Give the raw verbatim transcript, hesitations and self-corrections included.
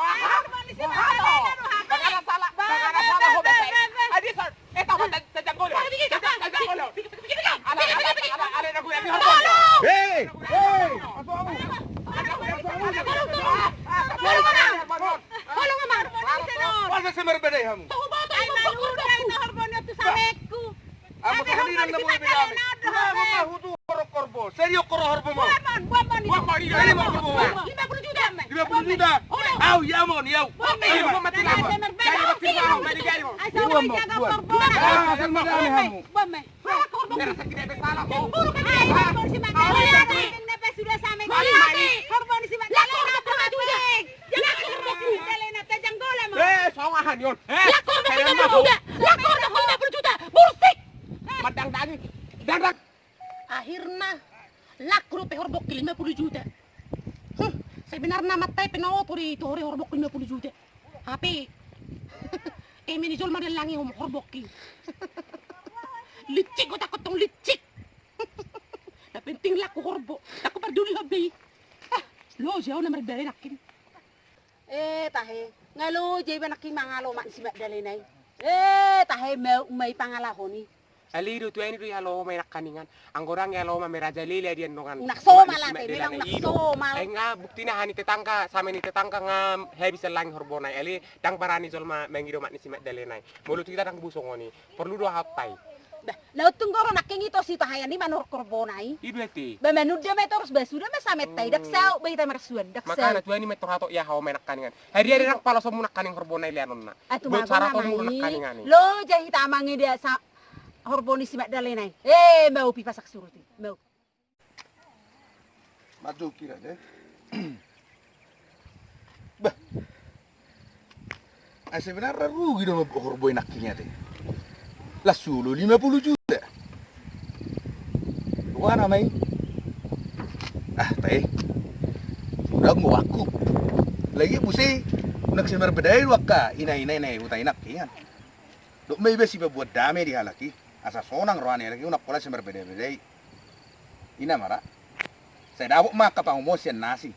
Aha? Aha? Dang ada sala, dang ada sala ho, be. Adi sal, eh, tahu, ta-, tajang golo. Tajang, tajang golo. Ala, ala, ala, ala, na gula ni horbo. Hei, hei. Tolong, Amang. Tolong, Amang. Masa sumarbadai hamu? Tahu ba, tahu ba, tahu ba. Horbo ni tu samekku. Amu tu haliran na boi beda me. Amu tu horbo. Serius koro horbo mo. Buat mon, buat mon. Buat mon, iya, iya, horbo mo. Lima puluh juta me. Lima puluh juta. Au, iya mon, iya. Buat me. Iya, buat mati lah. Gari mati lah, mati gari mon. Asal mau jaga horbo. Ah, asal mau jaga hamu. Buat me. Buat me. Horbo. Horbo si Magdalena. Sudah sampai. Horbo si Magdalena. Lima puluh juta. Lako horbo lima puluh juta. Lako horbo lima puluh juta. Lako horbo lima puluh juta. Bursik. Mandang daging. Dang, dang. Akhirna lako dope horbongki lima puluh juta. Huh, sebenarna matai pe na oto di tohori horbongki lima puluh juta. Hape eme ni jolma dalangi horbongki. Licik otak tong licik. Na penting lako horbo. Lako parduli hobi. Ah, lo jauh na merdale nakin. Eh, tahe. Nga lo jai ba nangkin mangalo omak ni si Magdalena i. Eh, tahe, mau mai pangalahon i. Ale do tuaini do ialo oma i nangkaningan. Anggo dang ialo oma merajalela di andongan. Unak somal ate, memang unak somal. Ai nga buktina hami tetangga, sama ni tetangga nga habis langi horbona i. Ale dang barani jolma mangido omak ni si Magdalena i. Molo tu hita dang bosongoni. Porlu do aha otta i. Bah, laut tung goro nangkin ito si tahayan i manor horbona i. I do ate. Ba manunda ma torus ba suda ma sametta i dak sau ba hita marsuan dak sau. Makana tuaini ma tor hato ia hao ma nangkaningan. Hadi ada nang pala somu nangkaning horbona i leanonna. Atu mago sarato nama mu i. Nangkaningan i. Lo jahita amang i dia sa horboni si Magdalena i. Eh, mau pi pasak surut i. Mau. Maju kira deh. Bah. Ai sebenarna rugi do mamboan horbo i nangkin i ate. Las olo lima pulu juta. Rohana ma i. Ah, tahe. Suda ma goarhu. Lagi muse i, unang sai marbadai do angka ina-ina na i huta i nangkin i. Dohot ma iba sipaboan dame di halak i. Asa sonang roha ni halak i, unang pola sai marbadai-badai. Ina ma ra. Sai dapot ma angka pangomoan sian na asing.